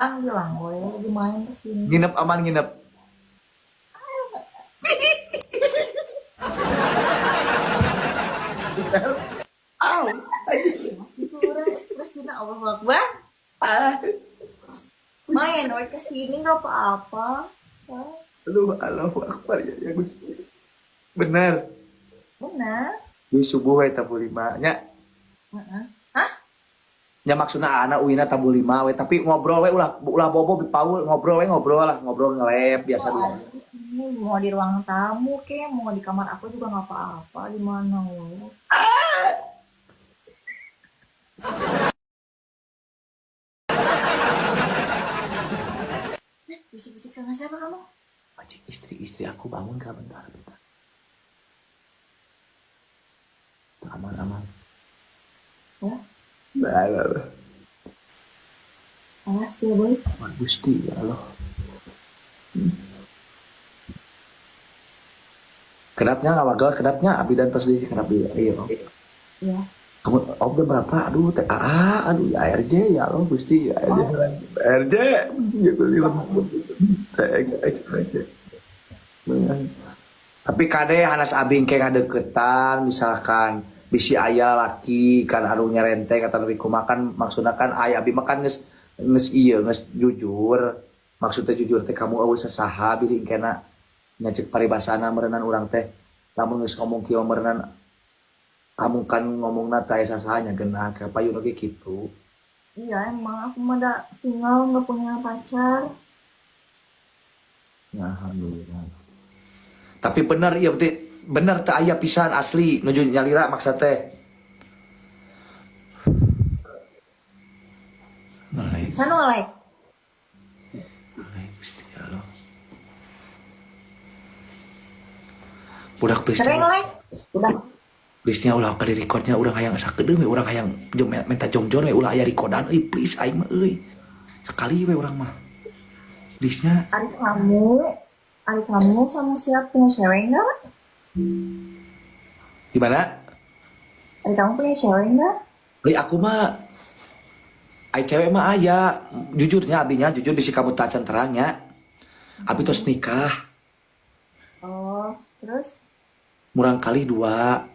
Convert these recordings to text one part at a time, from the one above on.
Bilang gue lagi main kesini. Nginep aman nginep. Au. Itu orang ekspresinya Allah Akbar. Ah. Main we kesini nggak apa-apa. Ah, Aduh, Allahu Akbar ya, ya Gusti. Bener. benar. Di subuh we tabuh lima nya. Heeh. Hah? Nya maksudna anak uina tabuh lima we, tapi ngobrol we ulah ulah bobo paul, ngobrol we, ngobrol lah, ngobrol ngelep biasa Oh, dulu. ada di sini mau di ruang tamu ke, mau di kamar aku juga nggak apa-apa, di mana we. Eh, bisik-bisik sama siapa kamu? Anjing, istri-istri aku bangun gak bentar, bentar. Aman, aman. Ya, Nah, nah, nah. alah sih ya boy. Aman, Gusti, ya Allah. Kedapnya nggak wagel, kedapnya abi dan tos di kedap iya. Iya. Ya. Kamu om jam berapa? Aduh, TAA, aduh ya RJ, ya Allah Gusti, ya RJ. RJ, ya Gusti, saya X X X. Tapi kade hanas abi engke ngadeukeutan misalkan bisi aya laki kan anu nyerenteng atau lebih kumaha, maksudna kan aya abi mah kan geus geus ieu geus jujur. Maksudnya jujur teh kamu eueuh sasaha bilih engkena nya cek paribasana meureunan urang teh lamun geus ngomong kieu meureunan kamu kan ngomongna teh aya sasaha nya geunah ka payun oge kitu. Iya emang aku mah da single nggak punya pacar. Ya, alhamdulillah. Tapi bener iya berarti bener teh aya pisan asli nuju nyalira maksa teh. Ngelek, Sana ngelek. ngelek Gusti ya Allah. Budak please. Sering ngelek. Udah. Please nya ulah ka di recordnya, urang hayang sakedeung we, urang hayang jom minta jongjon we, ulah aya recordan euy, please aing mah euy. Sekali we urang mah. Please nya. Ari kamu sama siapa punya cewek enggak? Gimana? Ari kamu punya cewek enggak? Euy aku mah ai cewek mah aya, jujurnya abinya jujur bisi kamu tacan terangnya. Abi tos nikah. Oh, terus? Murang kali dua.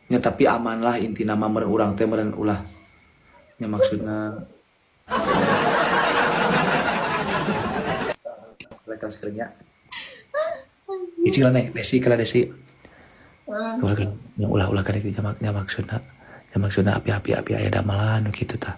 Ya tapi aman lah inti nama meren urang teh meren ulah. Ya maksudna mereka sekalinya. Ici lah nih, Desi kala Desi. Ulah kan, yang ulah ulah kada nya maksudna. Nya maksudna api-api api aya damelan nu kitu tah.